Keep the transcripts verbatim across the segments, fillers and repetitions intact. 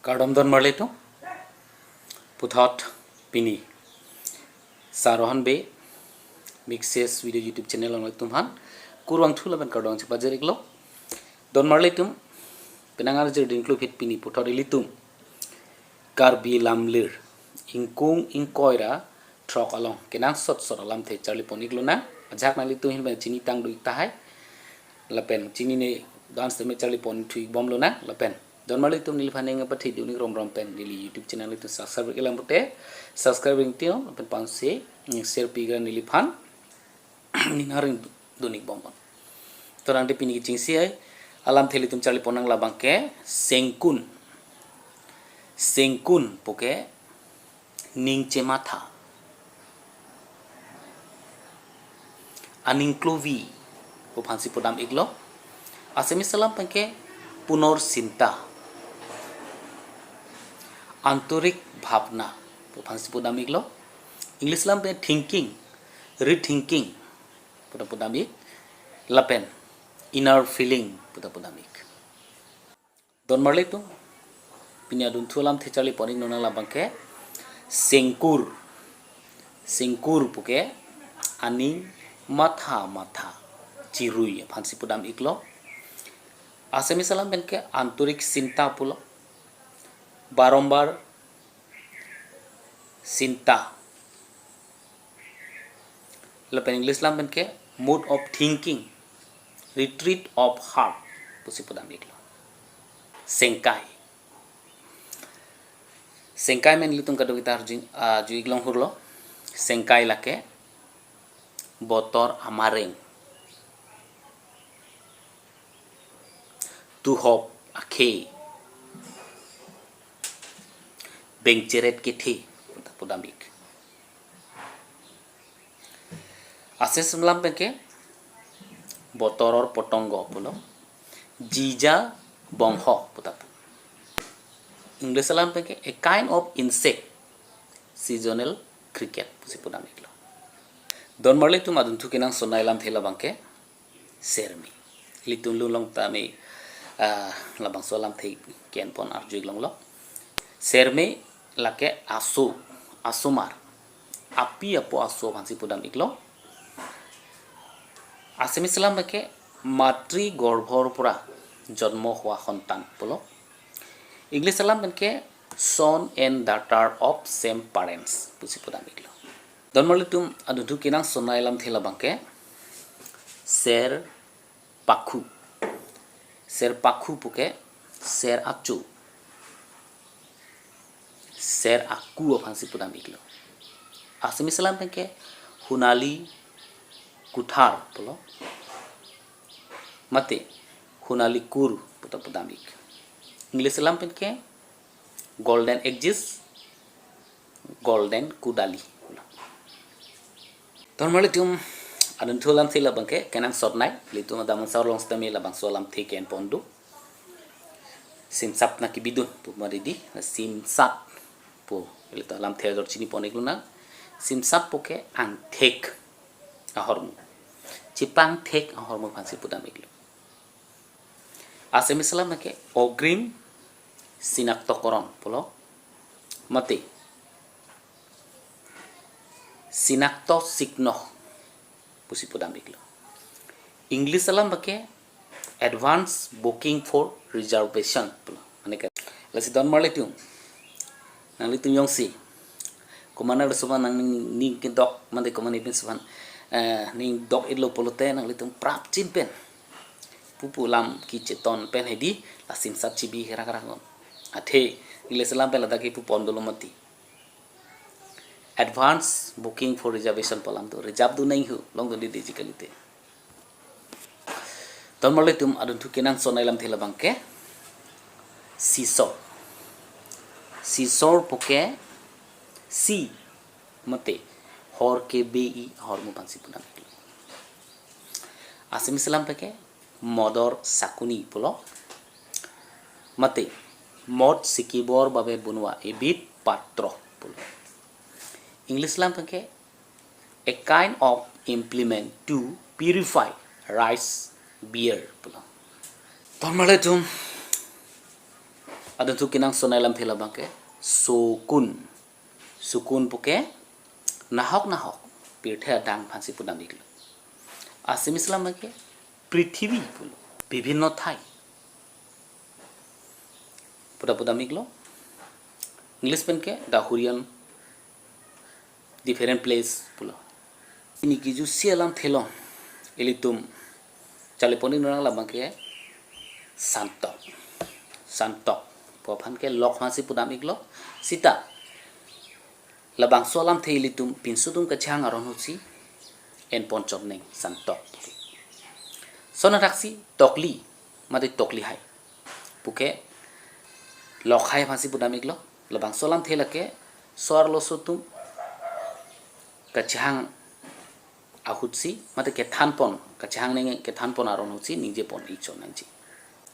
Kardom don marli atum. Puthot pini Sarohan Bey Mixes Video YouTube channel along ilitum aphan kurvangthu lapen kardom chepajir-iklo. Don marli atum, penang arjir dingklu phit pini puthot ilitum Karbi Lamlir ingkung ingkoi ra throk along kenangsot sot alamthe charlipon-iklonang. Ajahak nanglitum ahin pen chinitang do-ik tahai. Lapen chinine dance teme charlipon-thu-ik bomlonang. Lapen don marli atum, neliphan ning apathi dun-ik romrom pen neli YouTube channel ilitum subscribe kelang pute subscribe ring tio lapen panse share pi-ikra neliphan ning haring dun-ik bomlon. To nangte pini kechengsi ai alamthe ilitum charliponnang labangke sengkun. Sengkun puke ning chematha, aning klovi pu aphansi pudam-iklo. Assamese alam penke punor chinta, antorik bhabna pu aphansi pudam-iklo. English alam penke thinking, rethinking pu ta pudam-ik, lapen inner feeling pu ta pudam-ik. Don marli atum, pini adunthu alamthe charlipon-iknonang labangke sengkur. Sengkur puke aning matha matha, chirui aphansi pudam-iklo. Assamese alam penke antorik chinta pulo, barombar chinta. Lapen English alam penke mode of thinking, retreat of heart pusi pudam-iklo. Sengkai. Sengkai amen ilitum kadokave ta arju-, arju-ik longhurlo. Sengkai lake botor amareng, tuhop akhei, bengcheret kethe pu ta pudam-ik. Assamese alam penke botoror potonggo pulo, jija bongho pu ta pu. English alam penke a kind of insect, seasonal cricket pusi pudam-iklo. Don marli atum, adunthu kenangsot alamthe labangke serme. Ilitum lunglong tame, ah, labangso alamthe ke-enpon arju-ik longlo. Serme lake aso, asomar, api apo aso aphansi pudam-iklo. Assamese alam lake matri gorbhor pora jonmo hua hontan pulo. English alam penke son and daughter of same parents pusi pudam-iklo. Don marli atum, adunthu kenangsot alamthe labangke ser pakhu. Ser pakhu puke ser achu, ser aku aphansi pudam-iklo. Assamese alam penke hunali kuthar pulo, mate hunali kur pu ta pudam-ik. English alam penke golden axes, golden kudali. Don marli atum, adunthu alamthe labangke kenangsot nai, ilitum adam ansar long sitame labangso alamthe ke-enpon do. Simsap nangkebidun pu mari di, simsap pu ilitum alamthe ajor chinipon-iklonang. Simsap puke angthek ahormu, chepangthek ahormu aphansi pudam-iklo. Assamese alam lake ogrim sinaktokoron pulo, mate sinakto siknoh pusi pudam-iklo. English alam lake advance booking for reservation pulo. Mane ke, lasi don marli atum, nanglitum jongsi komat nangli suban nangning kedok mate komat nangli suban, eh, ning dok-iklo pulote nanglitum prapjin pen pupu lam kecheton pen hedi la simsap chibi herak herak non. Athe English alam pen ladak kepupon dolo mati. Advance booking for reservation pu alam do, reserve dun nanghu, longdunde dei ji kalite. Don marli atum, adunthu kenangsot alamthe labangke sisor. Sisor puke si mate hor kebe-i ahormu aphansi pudam-iklo. Assamese alam penke modor sakuni pulo, mate mod sikibor babe bunua, ebiধ পাত্ৰ pulo. English alam penke a kind of implement to purify rice beer pulo. Don marli atum, Adun thu kenangsot alamthe labang ke sokun. Sokun puke nahok nahok pirthe adang aphansi pudam iklo. Assamese labang ke prithivi pulo, bibhinno thai puta pudam iklo. English pen ke the Hurrian, different place pulo. Pini kejutsi alamthe along ilitum charlipon iknang labang ke santok. Santok pu aphan ke lok aphansi pudam iklo. Sita labangso alamthe ilitum pinso atum kachehang aron ahutsi enpon chot nang santok. Lason athaksi tokli mate tokli hai puke lok hai aphansi pudam iklo. Labangso alamthe lake so-arloso atum kachehang ahutsi mate kethanpon, kachehang nang kethanpon aron ahutsi ningjepon ik chot nangji.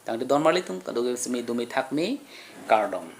Tangte don marli atum kadokave seme dome thakme, kardom.